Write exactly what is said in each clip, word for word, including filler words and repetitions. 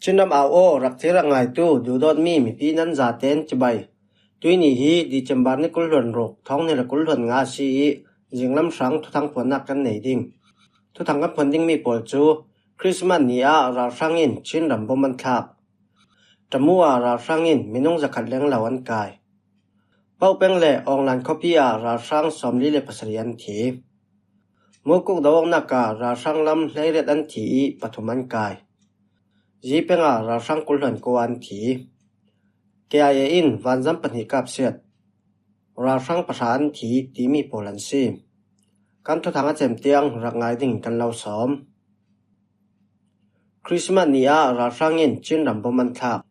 Chin ram au aw, rak thei rak ngaitu, duhdawtmi mipi nan zaten cibai. Tuini hi December ni kul hluan ruk, thawng hnih le kul hluan nga a si ih, zinglam hrang thuthang phuannak kan nei ding. Thuthang kan phuan dingmi pawl cu Christmas ni ah ralhrang in Chin ram bom an thlak. Tamu ah ralhrang in minung zakhat leng lo an kai. Pauk peng le Awnglan khuapi ah ralhrang sawmli le pasarih an thi. Mukuk do-awknak ah ralhrang lam hleiriat an thi ih pathum an kai. Zi peng ah ralhrang kul hluan kua an thi. K I A in vanzam pahnih kapsiat. Ralhrang pahra an thi timi pawl an si. Kan thuthang a cem tiang rak ngai ding kan lo sawm. Christmas ni ah ralhrang in Chin ram bom an thlak.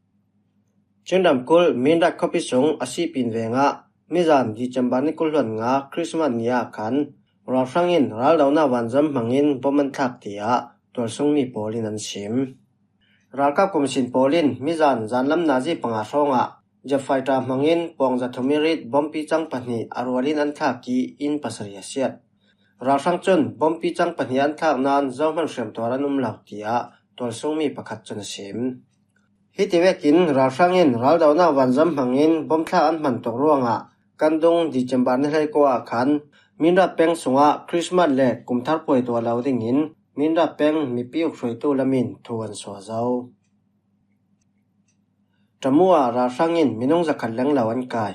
Chin ramkulh Mindat khuapi sung a sihpin vengah mizan December ni kul hluan nga Christmas ni ah khan ralhrang in raldonak vanzam hmangin bom an thlak, tiah tualsungmi pawl in an sim. Ralkap komisin pawl in mizan zanlam nazi panga hrawngah jet fighter hmangin pawng zathum ih rit bompi cang pahnih a rualin an thlak ih inn pasarih a siat. Ralhrang cun bompi cang pahnih an thlak nain zohman hriamtuar an um lo, tiah tualsungmi pakhat cun a sim. Hiti vekin ralhrang in raldonak vanzam hmangin bomthlak an hman tuk ruangah kan dung December ni hleikua ah khan Mindat peng sungah Christmas le kumthar puai tuah lo dingin Mindat peng mipi ukhruaitu lamin thu an suah zo. Tamu ah ralhrang in minung zakhat leng lo an kai.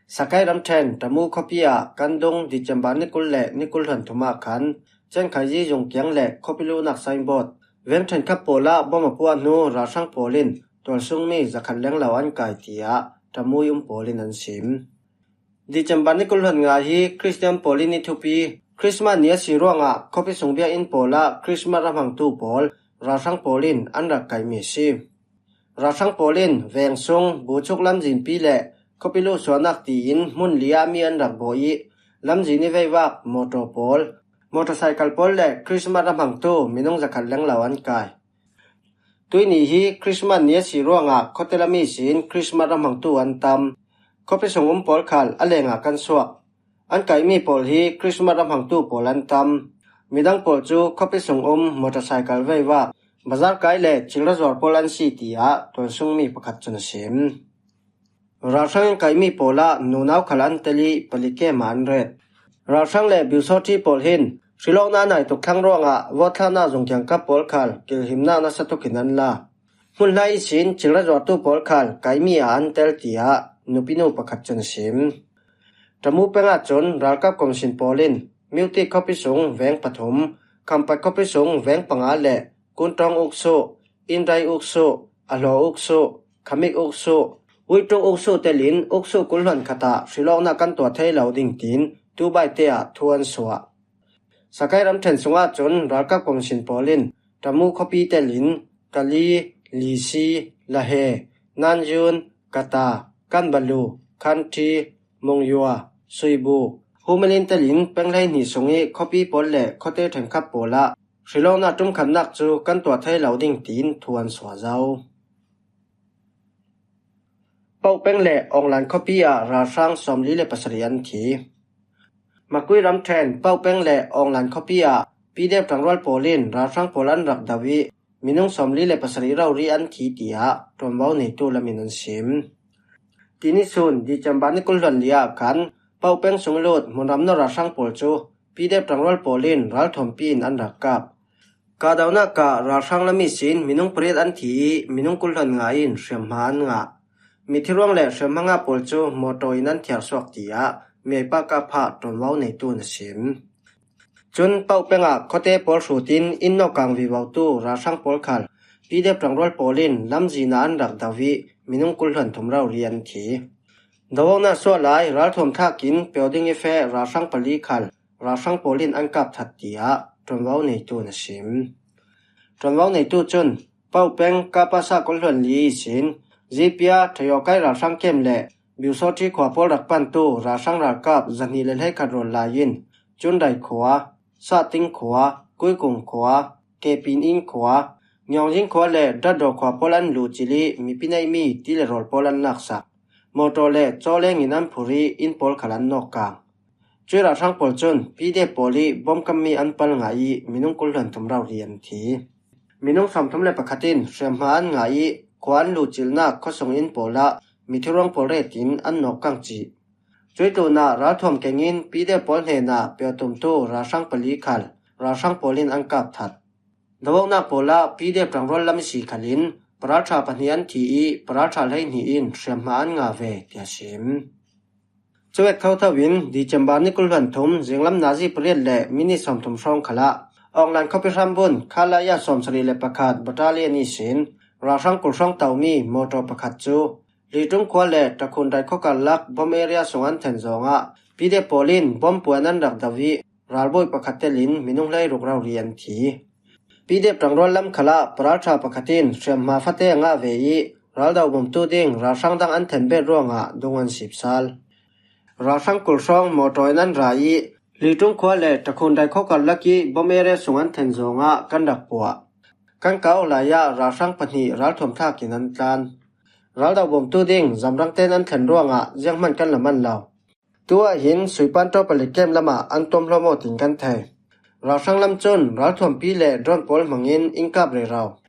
Sakai ramṭhen Tamu khuapi ah kan dung December ni kul le ni kul hluan thum ah khan Cengkhaiji zung kiang le khuapi luhnak signboard veng ṭhenkhat pawl ah bom a puah hnu ralhrang pawl in tualsungmi zakhat leng lo an kai, tiah Tamu ih um pawl in an sim. December ni kul hluan nga hi Christian pawl ih ni thupi Christmas ni a si ruangah khuapi sung biakinn pawl ah Christmas ram hmangtu pawl ralhrang pawl in an rak kaihmi a si. Ralhrang pawl in veng sung, buchuk lamzinpi le khuapi luhsuahnak tiin hmun li ah mi an rak bawh ih lamzin ih veivak mawtaw pawl, motorcycle pawl le Christmas ram hmangtu minung zakhat leng lo an kai. Tuini hi Christmas ni a si ruangah khuate lam ihsin Christmas ram hmangtu an tam. Khuapi sung um pawl khal a lengah kan suak. An kaihmi pawl hi Christmas ram hmangtu pawl an tam. Midang pawl cu khuapi sung um motorcycle veivak, bazar kai le cilra zuar pawl an si, tiah tualsungmi pakhat cun a sim. Ralhrang in kaihmi pawl ah nunau khal an tel ih palik kem ah an ret. Ralhrang le biusawṭhi pawl hin hrilawknak nai tuk thlang ruangah vawtthlaknak zung kiangkap pawl khal kilhimnak nasa tuk in an la. Hmunhla ihsin cilra zuartu pawl khal kaihmi ah an tel, tiah nupinu pakhat cun a sim. Tamu peng ah cun ralkap komisin pawl in Myote khuapi sung veng pathum, Khampat khuapi sung veng panga le Kuntawng uksuh, Indai uksuh, Ahlaw uksuh, Khamik uksuh, Uituk uksuh telin uksuh kul hluan khat ah hrilawknak kan tuah thei lo ding tiin tubaite ah thu an suah. Sakai ramṭhen sungah cun ralkap komisin pawl in Tamu khuapi telin Kali, Lisi, Lahe, Nanyun, Kata, Kanbalu, Khanti, Mungyua, Suibu, Humalin telin peng hleihnih sung ih khuapi pawl le khuate ṭhenkhat pawl ah hrilawknak ṭumkhatnak cu kan tuah thei lo ding tiin thu an suah zo. Pauk peng le Awnglan khuapi ah ralhrang sawmli le pasarih an thi. Makui ramṭhen Pauk peng le Awnglan khuapi ah P D F ṭangrual pawl in ralhrang pawl an rak do ih minung sawmli le pasarih rori an thi, tiah ṭuanvo neitu lamin an sim. Tini sun December ni kul hluan li ah khan Pauk peng sung lut hmunram no ralhrang pawl cu P D F ṭangrual pawl in ralthuampi in an rak kap. Kahdohnak ah ralhrang lam ihsin minung pariat an thi ih minung kul hluan nga in hriamhma an ngah. Mithiruang le hriamhma ngah pawl cu mawtaw in an thiar suak, tiah miaipa kahphah ṭuanvo neitu in a sim. Cun Pauk peng ah khuate pawl hrut in inn nawkang vivotu ralhrang pawl khal P D F ṭangrual pawl in lamzin ah an rak do ih minung kul hluan thum rori an thi. Do-awknak suah lai ralthuam thlak in pio ding ih feh ralhrang pali khal ralhrang pawl in an kap that, tiah ṭuanvo neitu in a sim. Ṭuanvo neitu cun Pauk peng Kapasa kul hluan li ihsin Zipia, Ṭhayaw kai ralhrang kem le Biusawṭhi khua pawl rak pantu ralhrang ralkap zahnih le hleikhat rawl lai in Cundai khua, Sahting khua, Kuikung khua, Kepin Inn khua, Ngyawngzing khua le Dadaw khua pawl an luhcilh ih mipi neihmi ti le rawl pawl an laksak. Mawtaw le cawleng in an phur ih inn pawl khal an nawkkang. Cuih ralhrang pawl cun P D F pawl ih bom kammi an pal ngah ih minung kul hluan thum rori an thi. Minung sawmthum le pakhat in hriamhma an ngah ih, khua an luhcilhnak khuasung inn pawlah mithiruang pawl retin an nawk kang cih. Cuih tlunah ralthuam kengin P D F pawl hnenah peutumtu ralhrang pali khal ralhrang pawl in an kap that. Dovoknak pawlah P D F ṭangrual lam ihsi khalin paralṭha pahnih an thi ih, paralṭha hleihnih in hriamhma an ngah ve, tiah sim. Cuvek thotho in December ni kul hluan thum zinglam nazi pariat le minit sawmthum hrawng khalah Aung Hlaing khuapi hrambun khalaya sawmsarih le pakhat battalion ihsin ralhrang kul hrawng taumi mawṭaw pakhat cu Hliṭung khua le Ṭakhun Dai khua karlak bom area sung an then zawngah P D F pawl in bom puan an rak do ih ralbawi pakhat telin minung hleiruk rori an thi. P D F ṭangrual lam khalah paralṭha pakhat in hriamhma fate a ngah ve ih raldo bawmtu ding ralhrang dang an then bet ruangah dung an sipsal. Ralhrang kul hrawng mawṭaw in an ra ih Hliṭung khua le Ṭakhun Dai khua karlak ih bom area sung an then zawngah kan rak puah. Kan kah lai ah ralhrang pahnih ralthuam thlak in an tlan. Raldo bawmtu ding zamrang ten an thlen ruangah zianghman kan la man lo. Tu ah hin Suipan ṭawpa le kem lamah an tuam hlawm aw tin kan thei. Ralhrang lam cun ralthuampi le drone pawl hmangin in kap rero.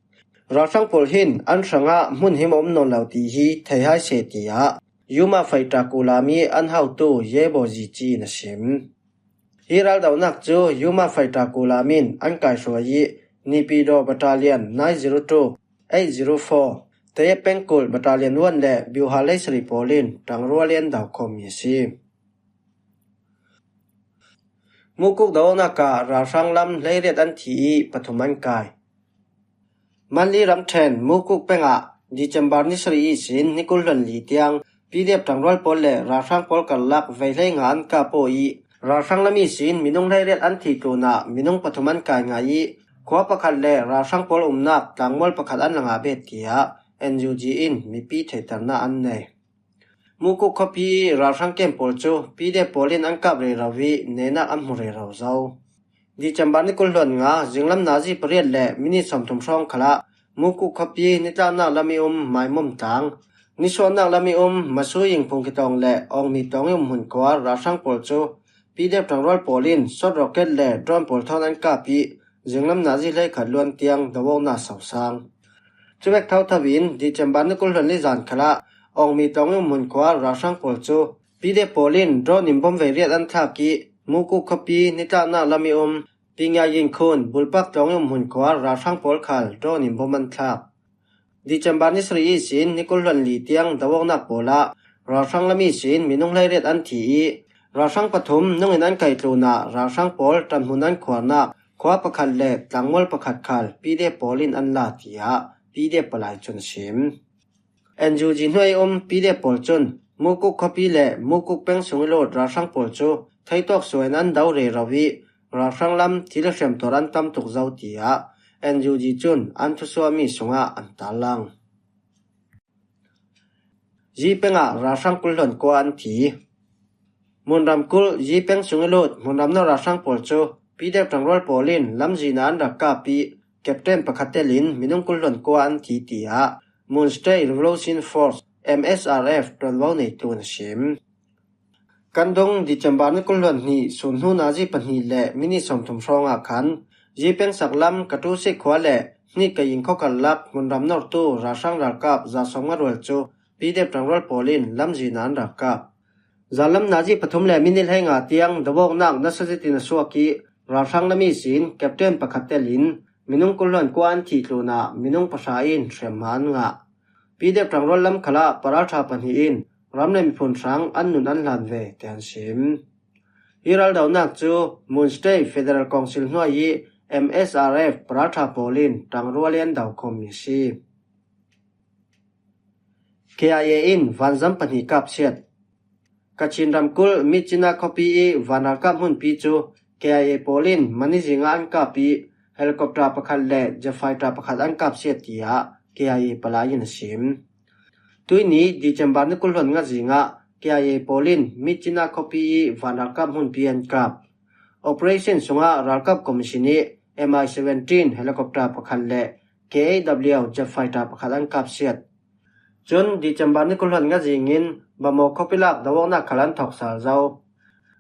Ralhrang pawl hin an hrangah hmun him a um nawn lo ti hi thei hai seh, tiah Yuma Faita Kulam ih an hautu Yebo Zici in a sim. Hi raldonak cu Yuma Faita Kulam in an kaihruai ih Nipido Battalion nine zero two, eight zero four, Tayep Pengkul Battalion one le Biuha Leisari pawl in ṭangrual in an daukhawmmi a si. Mukuk do-awknak ah ralhrang lam hleiriat an thi ih pathum an kai. Manli ramṭhen Mukuk peng ah December ni sarih ihsin ni kul hluan li tiang P D F ṭangrual pawl le ralhrang pawl karlak vei hleinga an kap aw ih ralhrang lam ihsin minung hleiriat an thih tlunah minung pathum an kai ngah ih khua pakhat le ralhrang pawl umnak tlangmual pakhat an la ngah bet, tiah N U G in mipi theihternak an nei. Mukuk khuapi ih ralhrang kem pawl cu P D F pawl in an kap rero ih nehnak an hmu rero zo. December ni kul hluan nga zinglam nazi pariat le minit sawmthum hrawng khalah Mukuk khuapi nitlaknak lam ih um Maimum tlang, nisuahnak lam ih um Masuying phungkitawng le Awngmi tawng ih um hmun khua ralhrang pawl cu P D F ṭangrual pawl in sawt rocket le drone pawl thawn an kap ih zinglam nazi hleikhat luan tiang do-awknak sosang. Cuvek thotho in December ni kul hluan li zan khalah Awngmi tawng ih um hmun khua ralhrang pawl cu P D F pawl in drone in bom vei riat an thlak ih Mukuk khuapi nitlaknak lam ih um Pingya Yingkhun bulpak tawng ih um hmun khua ralhrang pawl khal drone in bom an thlak. December ni sarih ihsin ni kul hluan li tiang do-awknak pawl ah ralhrang lam ihsin minung hleiriat an thi ih ralhrang pathum nung in an kaih tlunah ralhrang pawl ṭanhmun an khuarnak khua pakhat le tlangmual pakhat khal P D F pawl in an la, tiah P D F palai cun a sim. N U G hnuai um P D F pawl cun Mukuk khuapi le Mukuk peng sung ih lut ralhrang pawl cu theitawk suai in an do rero ih ralhrang lam thil hriamtuar an tam tuk zo, tiah N U G cun an thusuahmi sungah an tarlang. Yi peng ah ralhrang kul hluan kua an thi. Hmunram kulh Yi peng sung ih lut hmunram no ralhrang pawl cu P D F ṭangrual pawl in lamzin ah an rak kap ih captain pakhat telin minung kul hluan kua an thi, tiah Hmun State Revolution Force, M S R F, ṭuanvo neitu in a sim. Kan dung December ni kul hluan hnih sun hnu nazi pahnih le minit sawmthum hrawng ah khan Yi peng saklam Katusik khua le Hnik Kaying khua karlak hmunram nortu ralhrang ralkap za sawmnga rual cu P D F ṭangrual pawl in lamzin ah an rak kap. Zanlam nazi pathum le minit hleinga tiang do-awknak nasa zetin a suak ih ralhrang lam ihsin captain pakhat telin minung kul hluan kua an thih tlunah minung pahra in hriamhma an ngah. P D F ṭangrual lam khalah paralṭha pahnih in ram le miphun hrang an nun an hlan ve, tiah an sim. Hi raldonak cu Hmun State Federal Council hnuai ih M S R F paralṭha pawl in ṭangrual ih an dokhawmmi a si. K I A in vanzam pahnih kapsiat. Kachin ramkulh Myitkyina khuapi ih vanralkap hmunpi cu K I A pawl in mani zingah an kap ih helicopter pakhat le jet fighter pakhat an kapsiat, tiah K I A palai in a sim. Tuihni December ni kul hluan nga zingah K I A pawl in Myitkyina khuapi ih vanralkap hmunpi an kap. Operation sungah ralkap commission ih M I seventeen helicopter pakhat le K A W jet fighter pakhat an kapsiat. Cun December ni kul hluan nga zingin Bamaw khuapi lak do-awknak khal an thawk sal zo.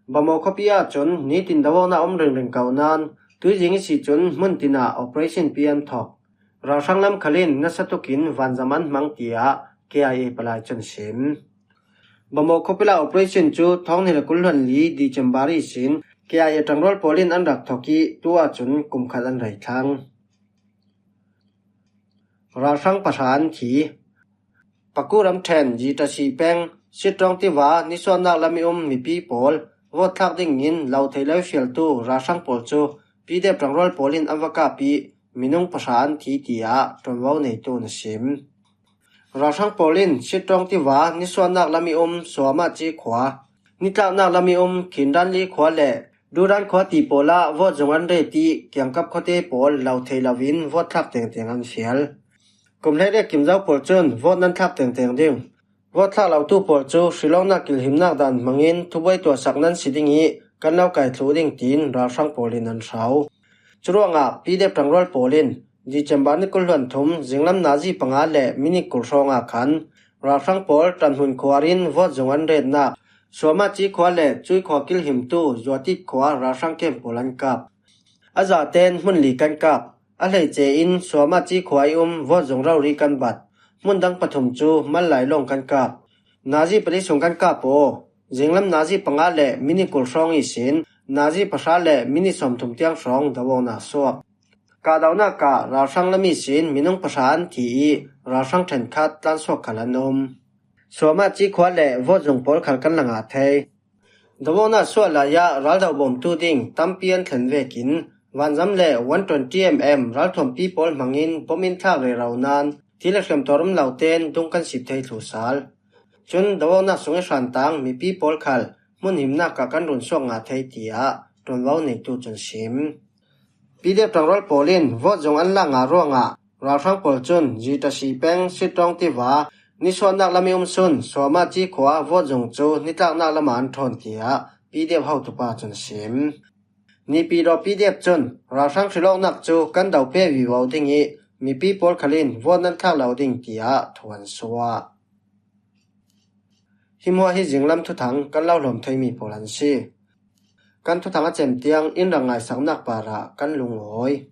Bamaw khuapi ahcun nitin do-awknak um ringring ko nain tuizing ihsi cun hmun tin ah operation pi an thawk. Ralhrang lam khalin nasa tukin vanzam an hmang, tiah K I A palai cun sim. Bamaw khuapila operation cu thawng hnih le kul hluan li December ihsin K I A ṭangrual pawl in an rak thawk ih tu ahcun kum khat an rei thlang. Ralhrang pahra an thi. Paku ramṭhen Jitasi peng Sittawng tiva nisuahnak lam ih um mipi pawl vote thlak dingin lo thei lo fialtu ralhrang pawl cu P D F ṭangrual pawl in an va kap ih minung pahra an thi, tiah ṭuanvo neitu in a sim. Ralhrang pawl in Sittawng tiva nisuahnak lam ih um Suama Ci khua, nitlaknak lam ih um Khindanli khua le Dudan khua ti pawl ah vote zung an ret ih kiangkap khuate pawl lo thei loin vote thlak tengteng an fial. Kum hleiriat kim zo pawl cun vote nan thlak tengteng ding. Vote thlak lotu pawl cu hrilawknak kilhimnak dan hmangin thubuai tuahsak nan si ding ih kan lo kai thluh ding tiin ralhrang pawl in an hro. Curuangah P D F ṭangrual pawl in December ni kul hluan thum zinglam nazi panga le minit kul hrawngah khan ralhrang pawl ṭanhmun khuar in vote zung an retnak Suama Ci khua le cui khua kilhimtu Zuatit khua ralhrang kem pawl an kap. A zaten hmun li kan kap. A hleice in Suama Ci khua ih um vote zung rori kan bat. Hmun dang pathum cu mal lai lawng kan kap. Nazi pali sung kan kap aw. Zinglam nazi panga le minit kul hrawng ihsin nazi pahra le minit sawmthum tiang hrawng doawknak suak. Kahdohnak ah ralhrang lam ihsin minung pahra an thi ih ralhrang ṭhenkhat tlansuak khal an um. Suama Ci khua le vote zung pawl khal kan la ngah thei. Doawknak suah lai ah raldo bawmtu ding tampi an thlen vekin vanzam le one twenty mm ralthuampi pawl hmangin bom in thlak rero nain thi le hriamtuar um lo tein dung kan sip thei thlu sal. Cun doawknak sung ih hrantang mipi pawl khal hmun himnak ah kan run suak ngah thei, tiah ṭuanvo neitu cun sim. P D F ṭangrual pawl in vote zung an lak ngah ruangah ralhrang pawl cun Jitasi peng Sittawng tiva nisuahnak lam ih um sun Suama Ci khua vote zung cu nitlaknak lamah an ṭhawn, tiah P D F hotupa cun sim. Nipi daw P D F cun ralhrang hrilawknak cu kan do pe vivo ding ih mipi pawl khal in vote nan thlak lo ding, tiah thu an suah. Hi hmuah hi zinglam thuthang kan lo hlawm theimi pawl an si. Kan thuthang a cem tiang in rak ngaisaknak parah kan lungawi.